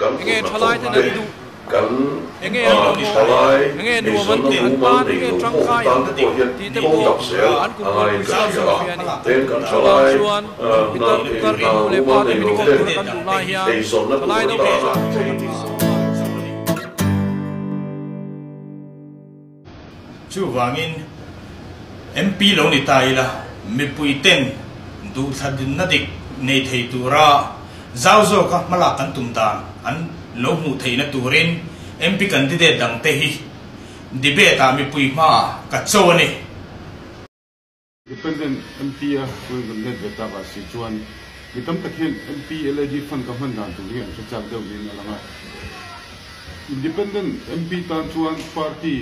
Kan Enge kutna thalai thawk ten te, an duh? kan Enge an mamawh? thalai Enge nuam an eizawnna tih an mumal tan nei enge lo ho tangkai tan ang te pawh hian tih te kawng pawh dap zel an kum a ngaiin rualpui ka chuan hria kan a. hria a ni. Tin, kan Chuvang thalai chuan hna pitar putar hna kan nu leh mumal pa te nei min lo vote ten tura kan duh lai hian eizawnna thalai tur naupang atana zawk te pawh kan training sawm a. Chuvangin MP lo ni ta ila, mipui ten duhthladinna dik nei thei tura zau zawka hmalak kan tum dan an lo hmuh theihna turin MP candidate dangte hi debate-ah mipui hmaah ka cho a ni. Independent MP a chuan kan let ve tak ah si chuan mi tam tak hian MP LAD fund ka hman dan tur hi an hre chak deuh niin a lang a. Independent MP tan chuan party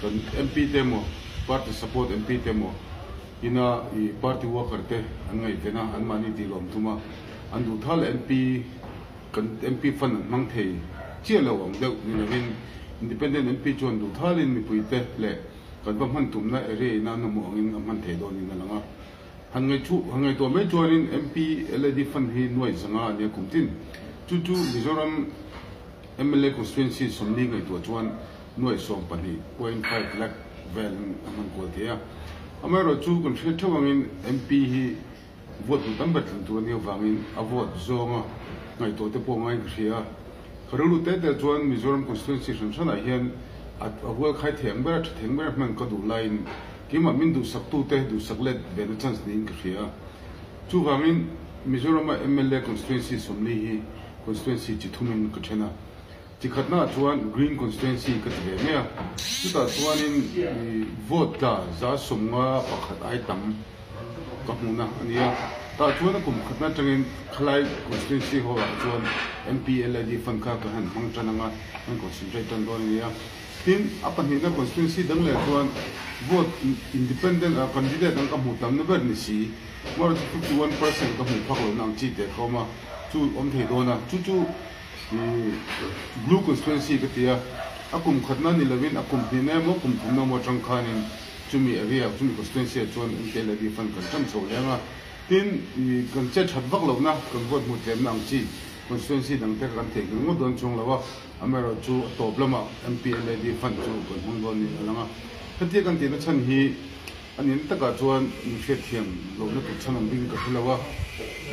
kan MP te emaw party support MP te emaw ina i party worker te an ngaihven a, anmahni tih lawm thum a, an duh thal MP kan MP fund an hmang thei chiah lo ang deuh ni lovin Independent MP chuan duh thalin mipui te leh Kan va hman tumna area in a hmahmawh angin a hman thei dawnin a lang a. Han ngaihchuh, han ngaihtuah mai chuanin MP LAD Fund hi nuai zanga a nia kum tin. Chu chu Mizoram mla Constituency 40 ngaihtuah chuan nuai 12.5 lakh vel a hman kual thei a. Amaherawhchu chu kan hriat theuh angin MP hi Vote hmu tam ber tling tur a nih avangin a vote zawnga ngaihtuah te pawh ngaiin ka hria a. Ka rilru te te chuan Mizoram Constituency hran hranah hian a rual khai thei ang ber a tha thei ang ber hman ka duh laiin keimah min duhsaktute duhsak let ve na chance niin ka hria a. Chuvangin Mizorama mla Constituency 40 hi Constituency chi thumin ka then a. Chi khatnaah chuan Green Constituency ka ti ve mai a, chutah chuanin vote tla 51 ai tam ka hmuhna a ni a. Tah chuan a kum khatna atangin khalai Constituency hall ah chuan MPLAD fund kha kan han hmang tan anga kan concentrate tan dawn a ni a. Tin, a pahnihna Constituency dang leh chuan vote independent ah candidate ang ka hmuh tamna ber ni si, more than 51% ka hmuh phak lohna ang chi te kha awm a, chu awm thei dawn a, chu chu Blue Constituency ka ti a, a kum khatna ni lovin a kum hnihna emaw kum thumna emaw atang khanin chumi area chumi constituency ah chuan MPLAD fund kan tan chho leng a, tin kan che that vak lohna kan vote hmuh tlemna ang chi constituency dang te kha kan theih nghilh ngawt dawn chuang lo a, amaherawh chu a tawp lamah MPLAD fund chu kan hmang dawn niin a lang a, hetia kan tihna chhan hi. A nin takah chuan min hriatthiam lohna tur chhan awm bik ka hre lo a,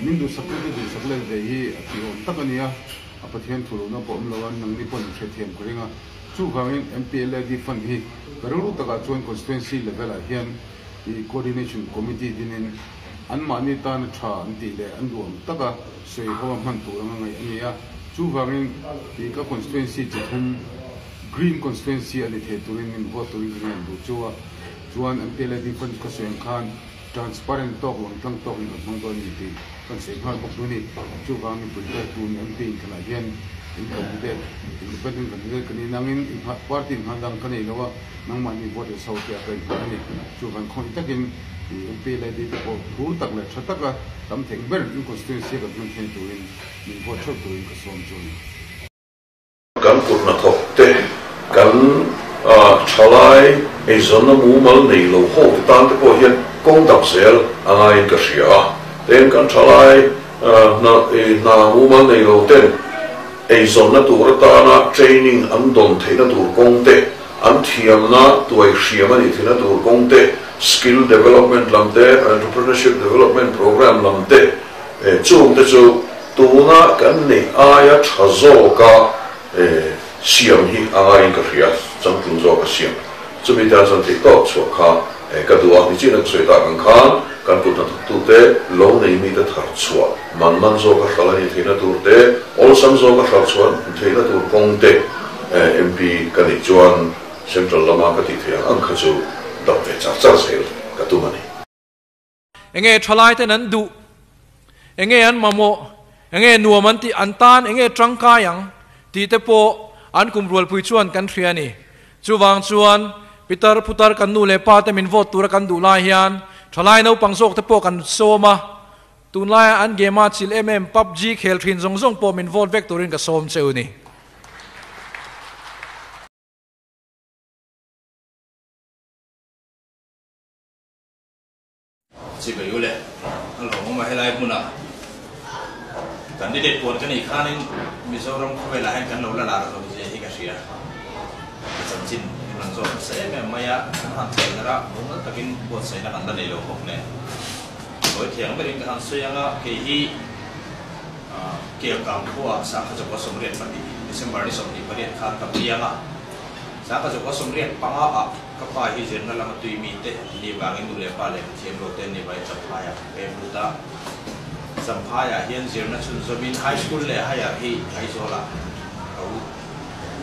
min duhsaktute duhsak let ve hi a tih awm tak a nia, a Pathian thu lohna pawh awm lo a, nangni pawh min hriatthiam ka ring a. Chuvangin MPLAD fund hi ka rilru takah chuan constituency level ah hian i coordination committee dinin anmahni tana tha an tih leh an duh ang taka sawi ho a hman tur anga ngaih a ni a. Chuvangin i ka constituency chi thum green constituency a ni thei turin min vote turin ka ngen duh chu a. Chuan MPLAD fund ka sawi ang khan transparent tawk lang tlang tawk in kan hmang dawn a ni tih kan sawi nghal bawk duh a ni. Chuvang mipui te tun MP inthlanah hian in candidate, independent candidate ka ni nangin innghat party innghat dang ka nei lo a, nangmahni vote leh so te a ka innghat a ni. Chuvang khawih takin MPLAD te pawh phur tak leh tha taka tam theng ber in constituency a kan hman theih turin min vote theuh turin ka sawm chu a ni. Kan kut hnathawk te, kan thalai eizawnna mumal nei lo ho te tan te pawh hian kawng dap zel a ngaiin ka hria a. Tin, kan thalai hna mumal nei lo ten eizawnna tur atana training an dawn theihna tur kawng te, an thiamna tuai hriam a nih theihna tur kawng te, skill development lam te, entrepreneurship development program lam te, chung te chu Tuna kan neih aia tha zawka siam hi a ngaiin ka hria, changtlung zawka siam. Chumi tan chuan theih tawp chhuah kha ka duh a, nichina ka sawi tak ang khan kan kut hnathawktute lo nei mite thar chhuah man man zawka hral a nih theihna tur te, awlsam zawka hral chhuah theihna tur kawng te MP ka nih chuan Central lama ka tih theih ang ang kha chu dap ve char char zel ka tum a ni. Enge thalai ten an duh? Enge an mamawh? Enge nuam an tih? An tan enge tangkai ang? Tih te pawh an kum rualpui chuan kan hria a ni. Chuvang chuan pitar putar kan nu leh pa te min vote tura kan duh lai hian thalai naupang zawk te pawh kan sawm a, tunlaia an game a chilh em em PUBG khel thin zawng zawng pawh min vote vek turin ka sawm cheu ni. Chi bei u le, a lawm awm a helai hmunah Candidate puan ka nih khanin Mizoram khawvelah hian kan lo la lar zawk zia hi ka hria. Ka chanchin min rawn zawt nasa em em mai a, kan han thlehner a, mumal takin buatsaihna kan la nei lo bawk nen. Sawi thiang berin ka han sawi ang a, kei hi Kelkang khua Sangha Zakua 82, December ni 28 khan ka piang a. Sangha Zakua 85 ah ka pa hi zirna lama tui mite ni vangin nu leh pa lehkha thiam lo te ni vangin Champhaiah ka pem lut a. Champhaiah hian zirna chhunzawmin High School leh Higher hi Aizawlah ka u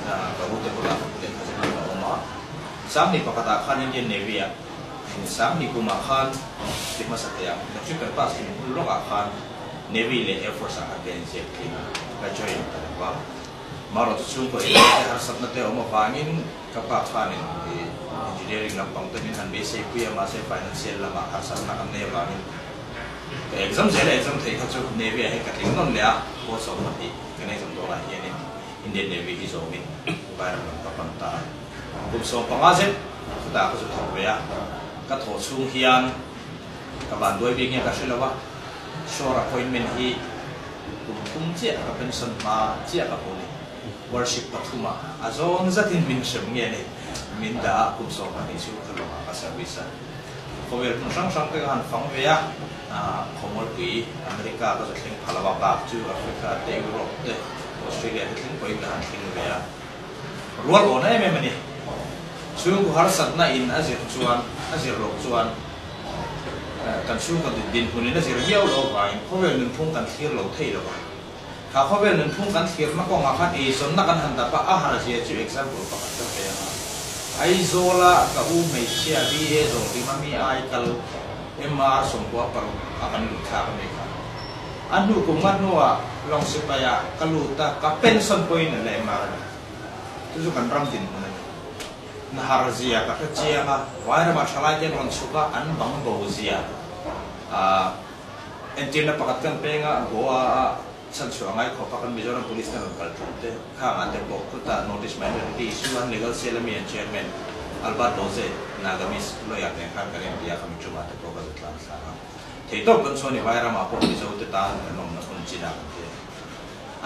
ka u te bulah lehkha zirna ka awm a. Sangni pakhatah khan Indian Navy ah Sangni kumah khan ti hmasa thei ang. Matric kan pass hlim hnu lawkah khan Navy leh Air Force ah khan ka inziak thin a, ka join ta lo va. Marawh chu chhungkaw ei te harsatna te awm avangin ka pa khanin engineering lampang te min han beisei pui a, mahse financial lamah harsatna kan nei avangin ka exam zel a, exam theih kha chu Navy ah hian ka tling nawn leh a, pawl 12 kan exam dawnah hianin Indian Navy hi zawmin Vairam lam ka pan ta a. Kum 15 zet khutah ka zu thawk ve a, ka thawh chhung hian ka vanduai bik nge ka hre lo a, shore appointment hi kum thum chiah ka pension hma chiah ka hmu ni. Worship pathum ah a zawn zatin min hrem nge ni, min dah a, kum 12 chu ka lawngah ka service a. Khawvel hmun hrang hrang te ka han fang ve a, Khawmualpui, America ka zu thleng pha lo a, bak chu Africa te, Europe te, Australia te thleng pawhin ka han thleng ve a. Rual awn em em a ni. Chhungkaw harsatna in a zir chuan, a zir loh chuan kan chhungkaw dinhmunin a zir viau loh avangin khawvel nunphung kan thlir lo thei lo va. Kha khawvel nunphung kan thlirna kawngah khan eizawnna kan han dap a, a har zia chu example pakhat ka pe ang a. Aizawla ka u hmeichhia BA zawhlim a mi ai kal MR 96 a kan lut thlak a ni kha. A hnu kum nga hnuah lawng sipai ah ka lut a, ka pension pawhin a la MR a ni. Chu chu kan ram dinhmun a ni. Na har zia ka hre chiang a, Vairamah thalai te an rawn chhuk a, an bang bo zia entirna pakhat kan peng a, Goa a chhanchhuah ngai khawp a kan Mizoram Police te an rawn kal tum te, khangah te pawh khutah North East Minority Issue an Legal Cell ami an Chairman Albert Doze, Nagamese lawyer nen khan kan inbia kha miṭumah te pawh ka zu tlang thla a. Theihtawp kan chhuah ni Vairamah pawh Mizo te tan kan awmna hmun chinah kan ti a.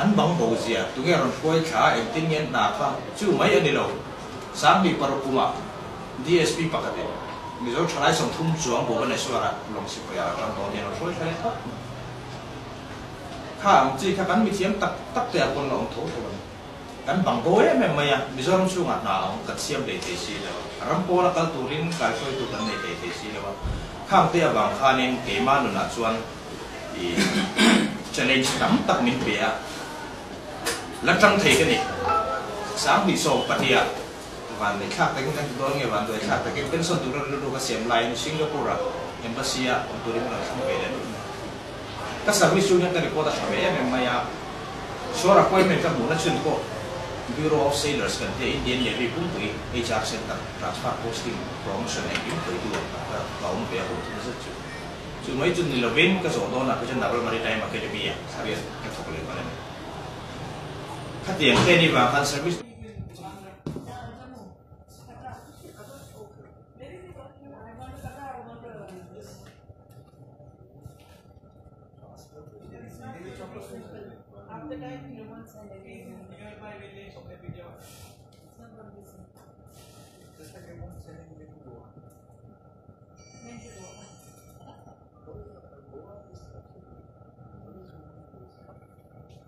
An bang bo zia, tunge rawn hruai thla a, engtin nge an hna kha chu mai a ni lo. 2006 kumah DSP pakhatin Mizo thalai 30 chuang Bhubaneswar-a lawng sipaia a tang dawn hian a hruai thla leh tawp mai. Kha ang chi kha kan mithiam tak tak te ah pawn la awm tho tho a ni. Kan bang bo em em mai a, Mizoram chhungah hna a awm kan siam lei thei si lo a, ram pawla kal turin kaihruaitu kan nei thei thei si lo a, khang te avang khanin keimah nunah chuan i challenge tam tak min pe a, la tang thei ka ni. 2012 ah van nei thlak takin kan ti dawn nge van duai thlak takin pension tura rilru ka siam laiin Singapore-a embassy-a awm turin min rawn thlang ve leh luh mai. Ka service chu hian ka record a tha ve em em mai a, Shore appointment ka hmuhna chhun pawh Bureau of Sailors kan tia Indian Navy pumpui HR Center transfer posting promotion engkim sawitu ang kha ka ka awm ve a kum thum zet chu. Chu mai chu ni lovin ka zawh dawnah kha chuan Naval Maritime Academy ah thla riat ka thawk leh nghal a ni. Khatiang te ni vang khan service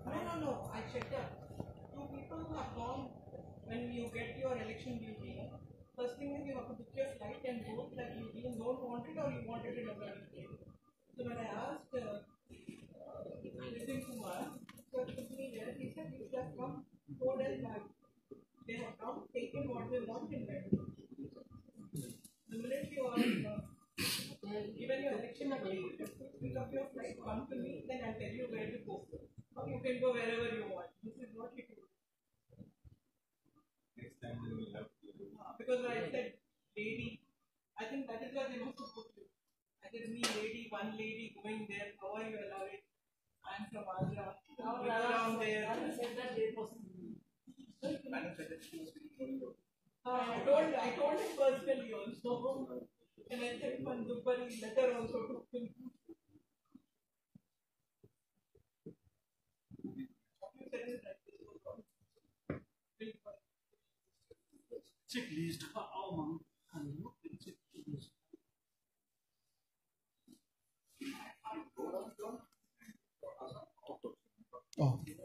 No, no, no. I checked up. Two people who have gone when you get your election duty. First thing is you have to book your flight and go that you even don't want it or you want it in a state. So when I asked Nitin Kumar, sir took me there, he said you should have come 4 days back. They have come, taken what they want and went. The minute you are given your election duty, you have to pick up your flight, come to me, then I'll tell you where to go. Or you can go wherever you want. This is what he told me. Next time we will have to. Because I said lady, I think that is why they must have put you. I said me lady, one lady going there, how are you allowing? I am from Andhra. From there. Madam said that they was. Madam said that she was feeling worried. I told him personally also, and I sent one Dubari letter also to him. Checklist kha a awm ang han ringawt in checklist. Oh.